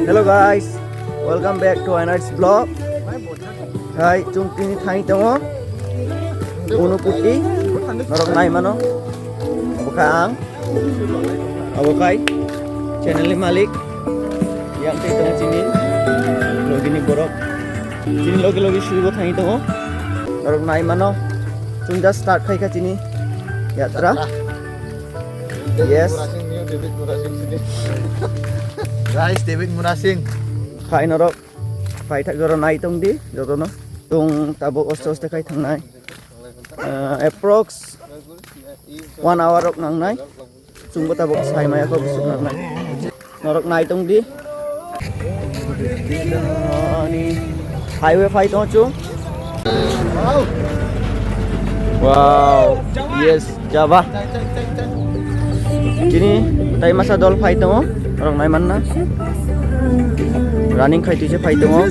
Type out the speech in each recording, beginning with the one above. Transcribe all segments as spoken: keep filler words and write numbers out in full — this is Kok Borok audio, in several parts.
Hello guys, welcome back to another vlog. Hai, chwng tini thani tongo Unukoti, norok nai mano. Abo kha ang, abo khai channel ni malik. Yang tei tongo chini logi ni borok, chini logi logi suibo thani tongo. Norok nai mano, chwng just start khai kha chini yatra. Yes. Guys, David Murasing. Khai norok, paithak jora nai tong di, jotono. Tung tabuk oste oste khai thangnai. Ah, approx one hour rok nangnai. Chwngbo tabuk sai maya kho, bwswk nangnai. Norok nai tong di. Ani highway phai tongo chwng. Wow. Yes, Java. Chini tai masa dol phai tongo. Norok nai manna. Running khai tise phai tongo.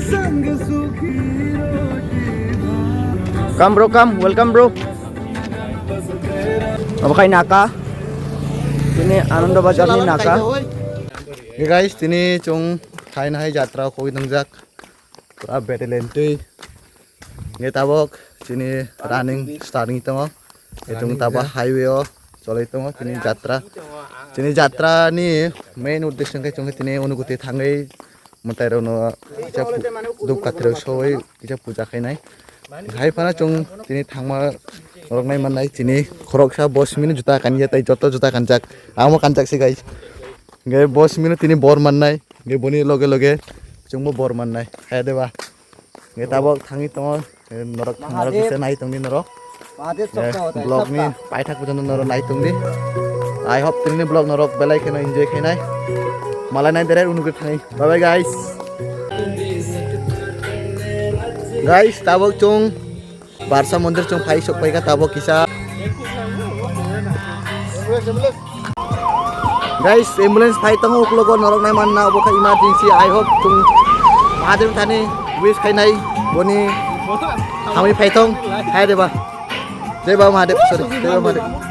Come bro, come. Welcome bro. Abo khai Naka. Chini Ananda Bazar ni Naka. Hey guys, tini chwng khaina hai jatra koi tongjak. Pura battle entry. Nge tabok chini running starting tongo. Etung tabok highway o cholai tongo chini jatra. Chini jatra ni main uddesho khe chwng tini Unukoti thangwi mwtai rokno kisa pu-, duk kathirok soi kisa puja khainai. Hai phano chwng tini thangma rok nai mannai, chini khoroksa bo simi ni juta kanya tei joto juta kanjak, amo kanjak se guys. Hingke bo simi no tini bor mannai, hingke boni loge loge chwngbo bor mannai, kaya de ba? Hingke tabok thangwi tongo, norok thangma rok kisa nai tongdi norok. Vlog ni paithak pojono norok nai tongdi. I hope tini vlog norok belai kheno enjoy khainai. Malai nai dere Unukoti thangwi. Bye bye guys. Guys, tabok chwng Barsa mondir chwng phai sok paikha tabok kisa. Guys, ambulance phai tongo uklogo norok nai manna obo kha emergency. I hope chwng Mahadev thani wish khainai boni hamwi phai tong hai de ba. Jai Baba Mahadev, sorry, Jai Baba Mahadev.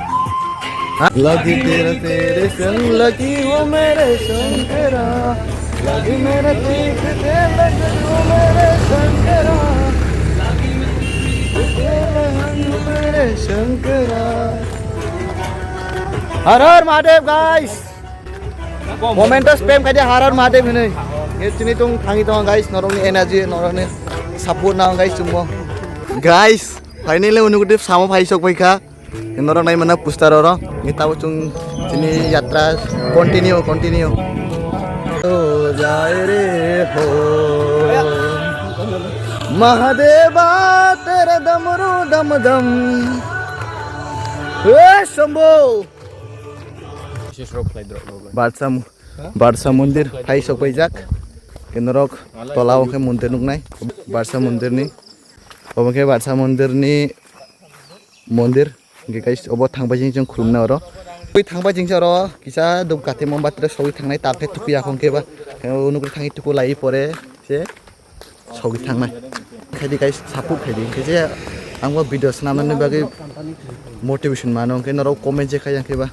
Lagi tera tere sang, lagi ho mere Shankara. Lagi mere teek te, lagi ho mere Shankara. Lagi mere teek te, lagi ho mere Shankara. Har Har Mahadev, guys. Momento spam khai di Har Har Mahadev hinwi. Ye chini tung thangi tong guys, norokni energy, norokni support nang guys chumbo. Guys, finally Unukoti samo phai sok paikha. Norok nai mana poster oro. Ni tabo chung chini yatra continue, continue. To jai re ho Mahadeva tere damru dam dam. Hey Shambhu. Barsa, Barsa mondir phai sok paijak. Kenorok tola o khe mondir nuknai. Barsa mondir ni. Obo khe Barsa mondir ni mondir. Hingke guys, obo thangbai jing jing khulumna oro. Oi thangbai jing oro kisa dub kati mombati rok sogwi thangnai, ta khe thupi akhong khe ba. Unukoti thangwi tuku lai pore se. Sogwi thangnai. Khaidi guys, support khaidi. Hingke je ang bo video swnamnani bagwi motivation mano, hingke norok comment je khai, hingke ba.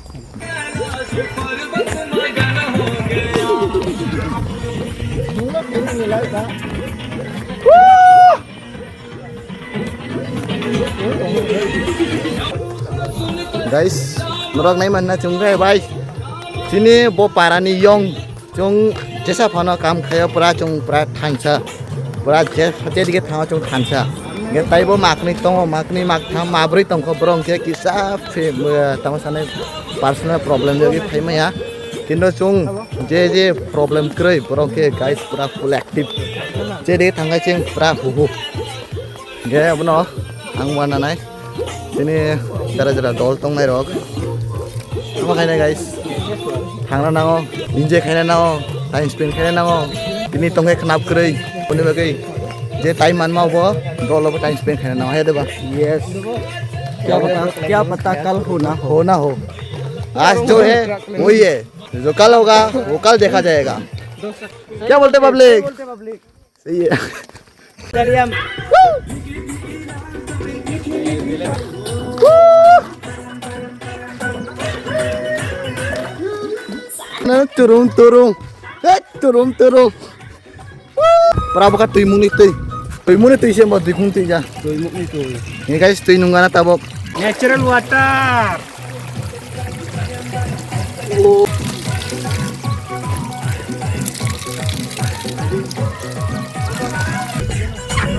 Guys, norok nai manna chwng khe bai. Chini bo parani yong. Chwng jesa phano kam khaio, pura chwng pura thansa. Pura je, je dige thango chwng thansa. Hingke taibo makni tongo, makni, maktham, mabrwi tongkho borok hingke kisa phe-, eh, tamo sanai personal problem jagwi phaimaya. Kintu chwng je je problem kwrwi borok hingke guys pura full active. Je dige thangkhe chwng pura huhu. Hingke abono ang uananai. Tini jara jara dol tongnai rok. Tamo khaina guys. Thangna nango, enjoy khaina nango, time spend khaina nango. Tini tongkhe khnap kwrwi. Boni bagwi je time manma obo dol obo time spend khaina nango, hai de ba? Yes. क्या पता, क्या पता कल हो ना हो। हो ना हो। आज जो है, वही है। जो कल होगा, वो कल देखा जाएगा। क्या बोलते public? Iya. Turung turung. Eh, turung turung. Ora bwkha twi muni twi. Twi muni twi se bo dikhung twi ja. Twi muni twi. Ni guys, twi nungana tabok. Natural water.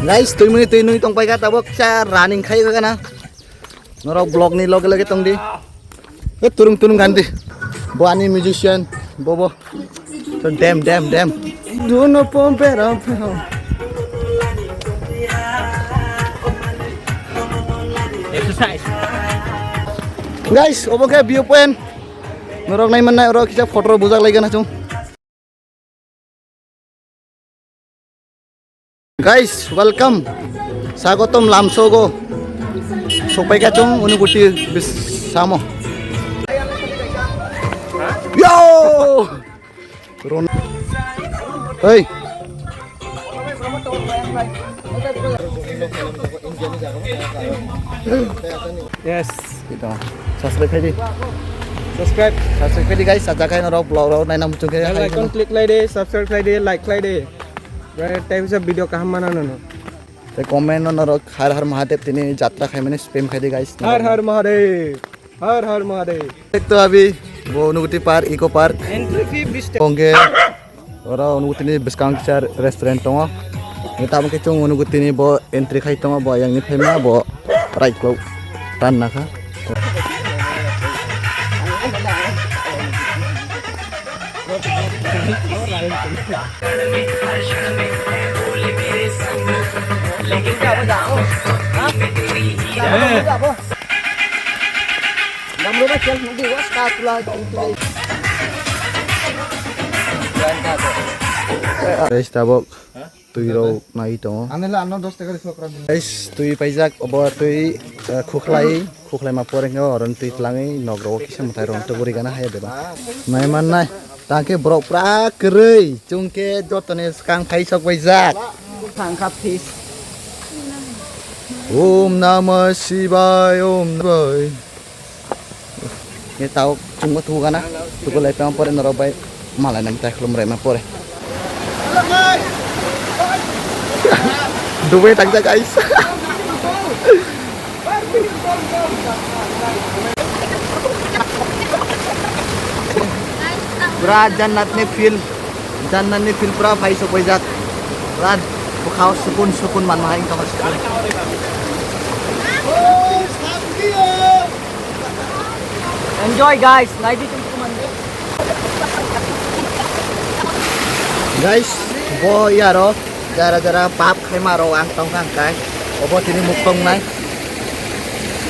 Guys, twi muni twi nui tong paika tabok cha running khai kana. Norok vlog ni loge loge tong di. E turung turung gan di. Bo ani musician, bo bo. So dem dem dem. Duno pom pero pero. Exercise. Guys, obo khe view point. Norok nai mannai oro kisa photo bujak lai gana chung. Guys, welcome. Sagotom lamsogo. Sopai kachung Unukoti bis samo. Yo! Ron. Hey. Yes. Ito. Subscribe khaidi. Subscribe. Subscribe khaidi guys. Sajak hai norok vlog rok naina muchung khe. Bell icon click khlai de, subscribe khlai de, like khlai de. Omo khe video kaham mana nono. Te comment no norok Har Har Mahadev tini jatra khaimani spam khaidi guys. Har Har Mahadev. Har Har Mahadev. Ek to abhi wo Unukoti park, eco park. Entry fee bis taka. Kongke oro Unukoti ni bwskang kisa restaurant tongo. Ni tamo khe chung Unukoti ni bo entry khai tongo, bo yang ni phaima bo right klo tan nakha. Guys, tabok twi rok nai tongo. Guys, twi paijak, obo twi, eh, khukhlai, khukhlai ma pore hwnyo, oro twi tlangwi nok rogo kisa mwtai rok tuburi gana haya deba. Nai man nai. Tangkhe borok pura kwrwi, chwngkhe jotoni swkang phai sok bai jak. Thangkha fish. Om Namah Shivaya, Om Namah. Ye tao chungo thugana, tukulai pang pore norok bai malai nam tai khulum rema pore. Dubai tak jak guys. Pura jannat ni feel, jannat ni feel pura phai sok bai jak. Pura bwkhao sukun sukun manma hai wngkha sukun. Enjoy guys, naidi chwng. Guys, bo yaro jara jara pap khaima rok ang tongkha hwnkhe obo tini muk tongnai.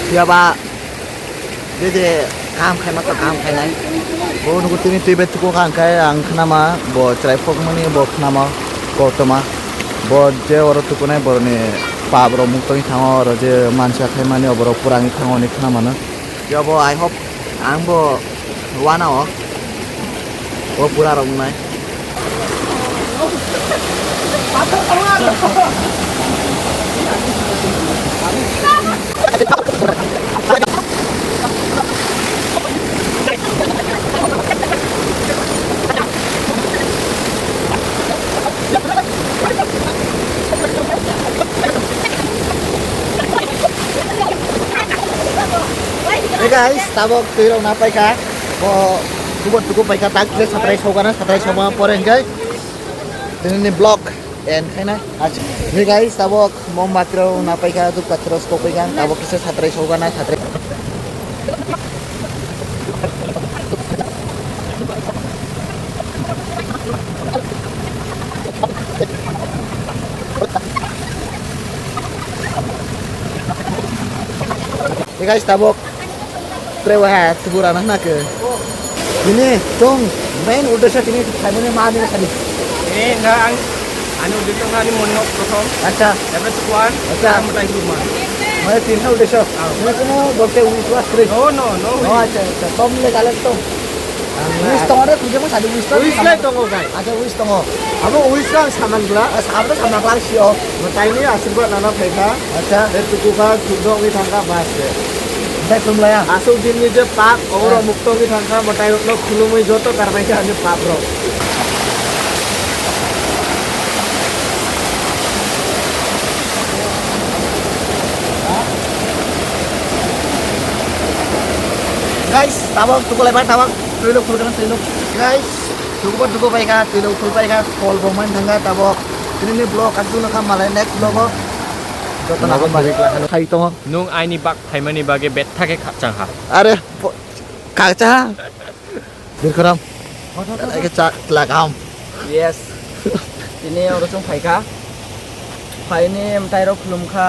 Phiya ba je je kaham khaima to kaham khainai. Bo nugo tini twi bai tuku kha hwnkhe ang khnama bo chwrai phokmani bo khnama koktwma. Bo je oro tukunai boroni pap rok muk tongwi thango, oro je mansa khaimani oborok pura wngwi thango hwnwi khna mano. Phiya bo I hope ang bo wanao o pura rok wngnai. Hey guys, tabok twi rok na paikha. Bo kubur tuku paikha, tak khe satrai sogana, satrai sogma pore hwnkhe tini ni vlog end khaina. Hey guys, tabok mombati rok na paikha, dhupkati rok sokpaikha, tabok kisa satrai sogana, satrai. Hey guys, tabok tre waha tubura na na ke. Ini tong main uddesho tini khaimani ma ni khani. Ini na ang ani uddesho ani monno prothom. Acha. Ebe tukuan. Acha. Ang mutai kurma. Mane tinta uddesho. Ah. Ini kono bolte wiswas kre. No, no, no. Oh, acha, acha. Tom le galat tom. Wish tongo de, twi jemo sadi wish tongo. Wish lai tongo, guys. Acha, wish tongo. Abo wish khe ang saman glak. Ah, saman to saman glak sio. Mwtaini asirwad nana phaikha. Acha. De tukukha, thukdok ni thangkha, bas de. Sai tum laya. Asuk din ni je pap, oro mukto ni thangkha, mwtai rokno khulumwi joto karbai kha ani pap rok. Tabok tukulai bai tabok, tuilo khulkana tuilo. Guys, tukubo tuku bai kha, tuilo khul bai kha, kol bo man thang kha tabok. Tini ni vlog asuk no kha malai next vlog o. Joto na hambai. Khai tongo. Nwng aini bak phaimani bagwi betha khe khachang ha. Are, po-, khachang ha. Birkhoram. Ake chak tlak ham. Yes. Tini oro chwng phai kha. Phaini mtai rok khulum kha.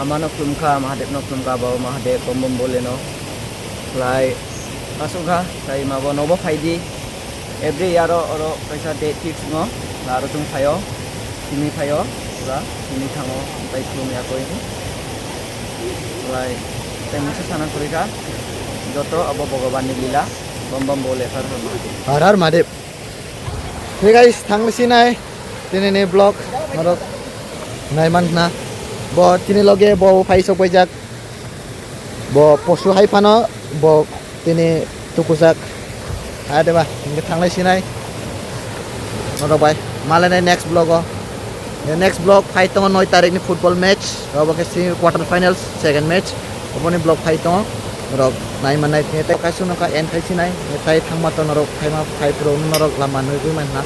Amano khulum kha, Mahadev no khulum kha, Baba Mahadev, Bom Bom Bole no. Khlai asuk kha, tai mabo nobo phai di. Every year o oro kaisa date fix no. Aro chwng phaio. Simi phaio. Pura simi thango. Tai khulum ya koi. Khlai. Tai mungsa sana kori kha. Joto abo Bhagavan ni lila. Bom Bom Bole, Har Har Mahadev. Har Har Mahadev. Hey guys, thangwi sinai tini ni vlog norok nai man na. Bo tini loge bo phai sok paijak. Bo posu hai phano bo tini tukujak. Adeba, hingke thanglai sinai. Norok bai, malai nai next vlog o. Next vlog phai tongo noi tarik ni football match. Obo khe si quarter finals, second match. Oboni vlog phai tongo. Norok nai manai, tei kaisa no ka end khai sinai. Tai thangma to norok phaima phai pro norok lama nugui manha.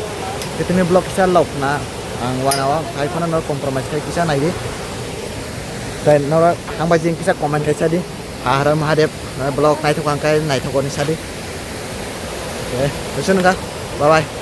Tini vlog kisa lok na. Ang wana o phai phano norok compromise khai kisa nai di. Tai norok hambai jing kisa comment khai sa di. Har Har Mahadev, norok vlog naithok ang khai naithok ni sa di. Eh, bye bye.